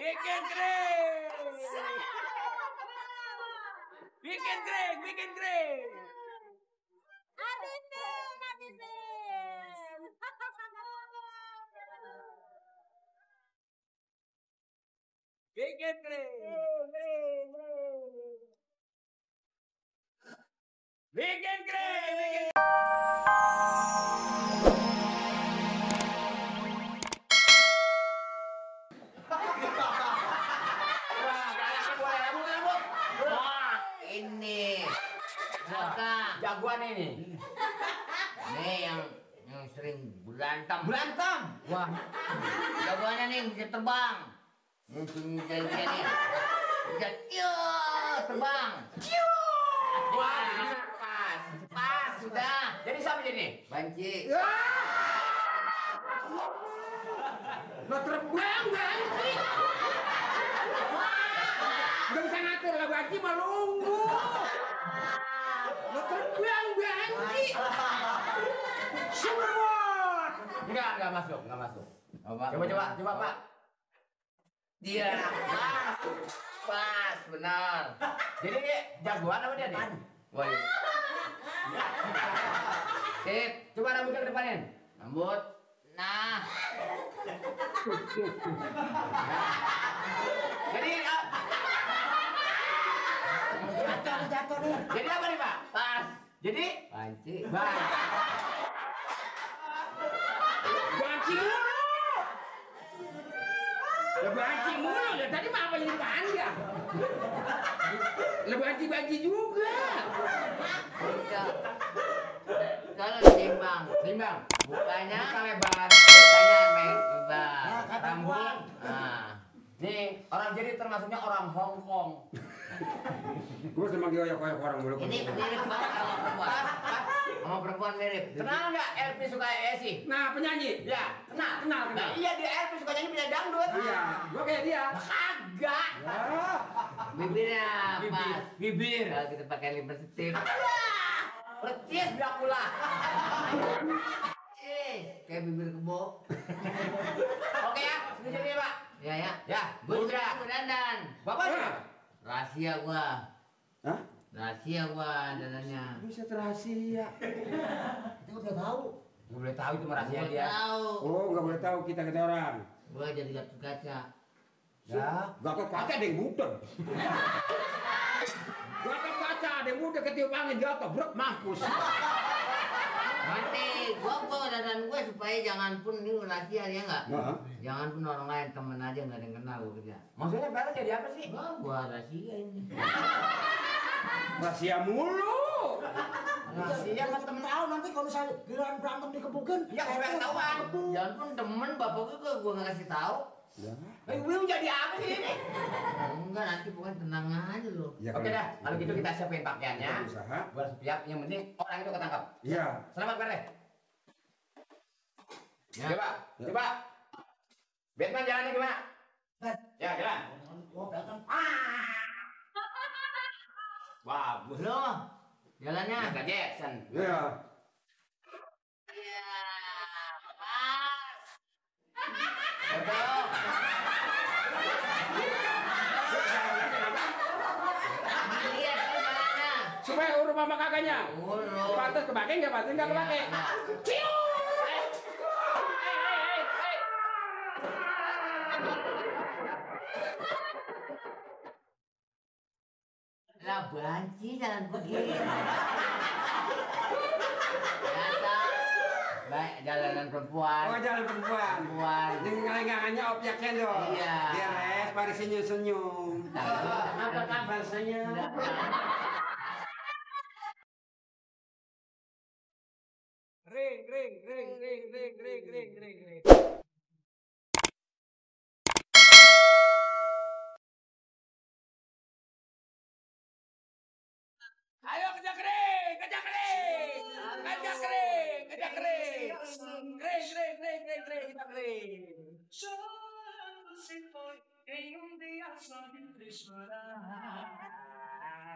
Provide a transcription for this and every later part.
Bikin kering. Bikin kering, bikin kering. Habisin. Bikin kering. Bikin kering, bikin. Ini jagoan ini. Nih yang sering berantem. Wah, jagoannya nih bisa terbang. Mungkin jagoannya nih bisa terbang. Wah, pas Sudah. Jadi siapa jadi? Banci. Lo terbang Banci. Gak bisa ngatur lah Banci malunggu. Lo terbang Banci. Semua. Enggak masuk. Coba Pak. Dia pas benar. Jadi jagoan apa dia nih? Wah. Sip, Coba rambutnya ke depanin. rambut. Nah, Jadi Jatuh nih. jadi apa nih Pak? pas. Jadi Banci. Banci mulu. Lah banci mulu. Lah tadi mah apa jadi panjang? Lah banci juga. Tidak. Kalau timbang, bukanya Buka lebar. lebar. Rambut. Nah, Nih, orang jadi termasuknya orang Hong Kong. Gue sama koyok-koyok orang mulu. ini mirip banget sama perempuan. Sama perempuan mirip. Kenal nggak Elvi suka Esi? Nah, penyanyi. Ya, kenal. Kenal. Nah, iya dia Elvi suka nyanyi penyanyi dangdut. Iya, gue kayak dia. Kagak. Ya. Bibirnya pas. Bibir. Kalau kita pakai lipstick. Percis Dracula. Kayak bibir kebo. Oke ya, setuju nih Pak. Ya. Ya, Udah dandan. Bapak siapa? Rahasia gua. Hah? Rahasia gua dandannya. Bisa rahasia. Kita udah tahu. Nggak boleh tahu itu mah rahasia Gua dia. tahu. Oh, nggak boleh tahu kita orang. Gua jadi Gatot Kaca. Ya. Gatot kaca ada yang buton. Gatot kaca ada yang buton ketiup angin jatuh, brok mampus. Mati, gua dandan gue supaya jangan pun ini rahasia ya enggak? Nah, Jangan pun orang lain temen aja nggak ada yang kenal gua kerja. Maksudnya Bella jadi apa sih? Gua rahasia ini. rahasia mulu. Rahasia sama temen temen. tahu nanti kalau misalnya giliran berantem dikebukin. Iya, supaya ketahuan. Jangan pun temen bapak gua nggak kasih tahu. Ya. Will jadi apa sih ini? Enggak nanti pokoknya tenang aja lo. Ya, Oke dah, kalau gitu kita siapin pakaiannya. Kita usaha. Buat siap, yang penting orang itu ketangkap. Iya. Selamat Pak. Ya. Coba. Batman jalannya gimana? Ya, jalan. Oh, datang. Bagus. Lo jalannya. Michael Jackson. Iya. Iya. Pas. Betul. Lihat nih jalannya. Supaya urut sama kakaknya. Urut. Pantas kepake nggak pantas nggak kepake. Iya. Ciu. Lah banci jalan begini. Biasa. Baik jalanan perempuan. Oh, jalan perempuan. Perempuan. Dengan objeknya dong. Iya. Beres, pada senyum-senyum. Apa kabar senyum? Ring. Ayo kejar kering. Kering. Que un día siempre llorar.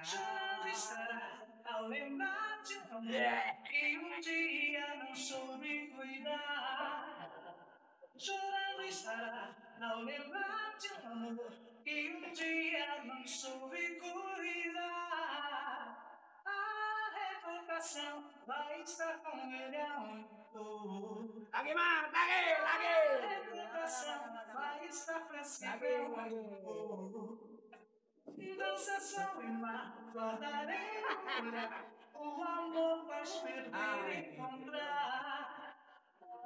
Yo estará al imaginar que un día no soy cuidar. Llorando estará ao lembrar de um amor que um dia não soube cuidar. A reputação vai estar com ele aonde for. Lagi mas, A lagi. reputação vai estar pra sempre aonde for. Dança só e mar, guardarei o amor faz perder encontrar.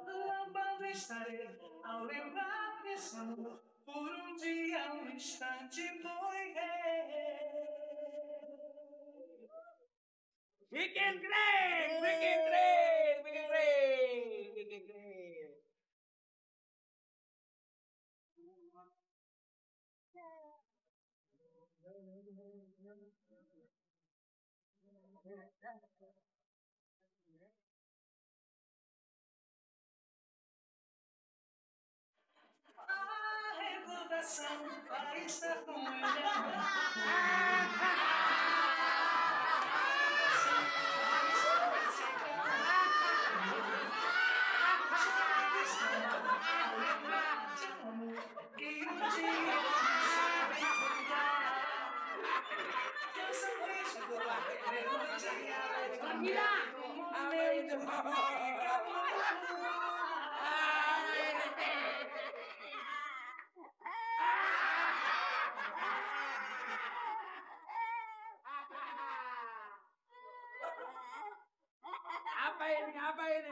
Lambando estarei ao lembrar desse amor. Por um dia, um instante morrer. Bikin keren, bikin keren, bikin keren, bikin keren. A reputação vai estar com ele. Gila. Amin. Apa ini? Apa ini?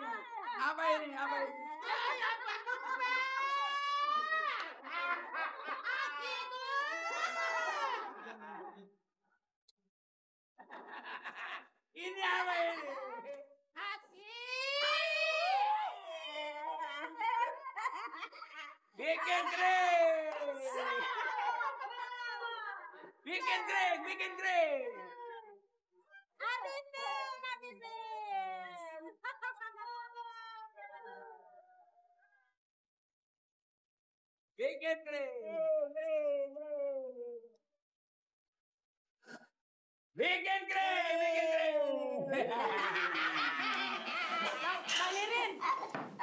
Apa ini? Apa ini? Ini apa ini? Bikin kering. Bikin kering, bikin kering. Bikin kering. Bikin kering, bikin kering. Bang Nirin,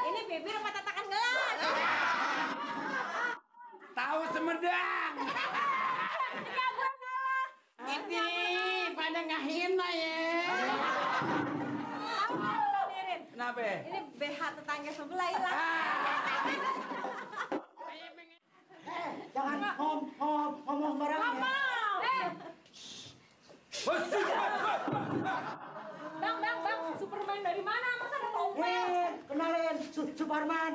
ini bibir apa tatakan gelas? Tahu Semedang. Ini pada ngahina ya. Bang Nirin, Kenapa? ini BH tetangga sebelah hilang. Jangan ngomong sembarangan ya. Bang, Superman dari mana? Masa ada topeng? Kenalin Suparman.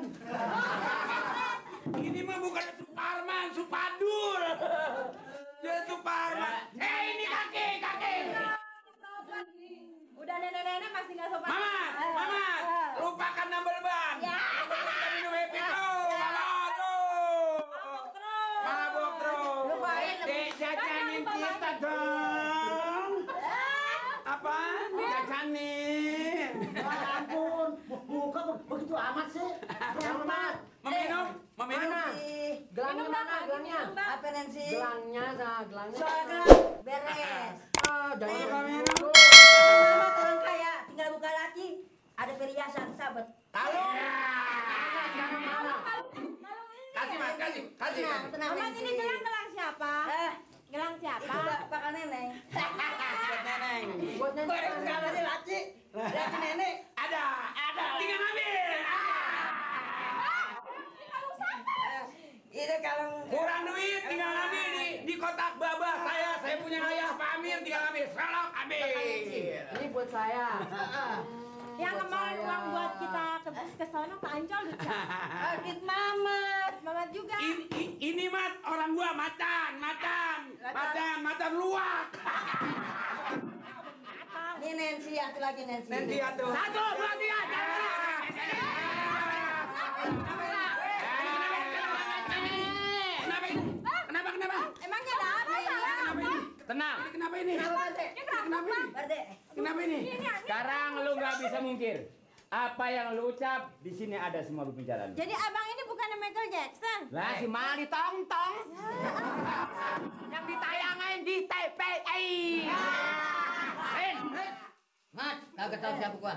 Ini mah bukan Suparman, Supadul. Dia Suparman. Ini kaki. Udah nenek-nenek masih nggak sopan. Mama, lupakan nambal ban. Ya. Kita minum happy tuh. Mabok terus. Lupain. Jajanin kita dong. Apa? Jajanin. Ya ampun, muka begitu amat sih. Amat. Meminum? Gelangnya mana? Gelangnya? Apa Nancy? Gelangnya, gelangnya. Soalnya beres. Oh, jangan minum. Mama orang kaya, tinggal buka lagi. Ada perhiasan, sahabat. Halo. mana? Kasih mas, kasih. Tenang, Mama ini gelang siapa? Gelang siapa? Pak Neneng. Buat neneng. Buat neneng. Ada laci. Laci nenek. Ada. Tinggal ambil. Itu kalau Kurang duit, tinggal ambil di kotak babah saya punya ayah Pak Amir, tinggal ambil. Selok ambil. Ini buat saya. yang Buat kemarin saya. uang buat kita ke sono ke Ancol lucu. Kit Mama juga. Ini mat orang gua macan luak. Ini Nancy, satu lagi Nancy. Nanti atuh. 1, 2, 3. Kenapa? Emangnya ada apa salah? Tenang. Kenapa ini? Kenapa ini? Sekarang lu nggak bisa mungkir. Apa yang lu ucap di sini ada semua pembicaraan. Jadi abang ini bukan Michael Jackson. Lah si Mali tong-tong. Yang ditayangin di TPI. Mat, kagak tahu siapa gua.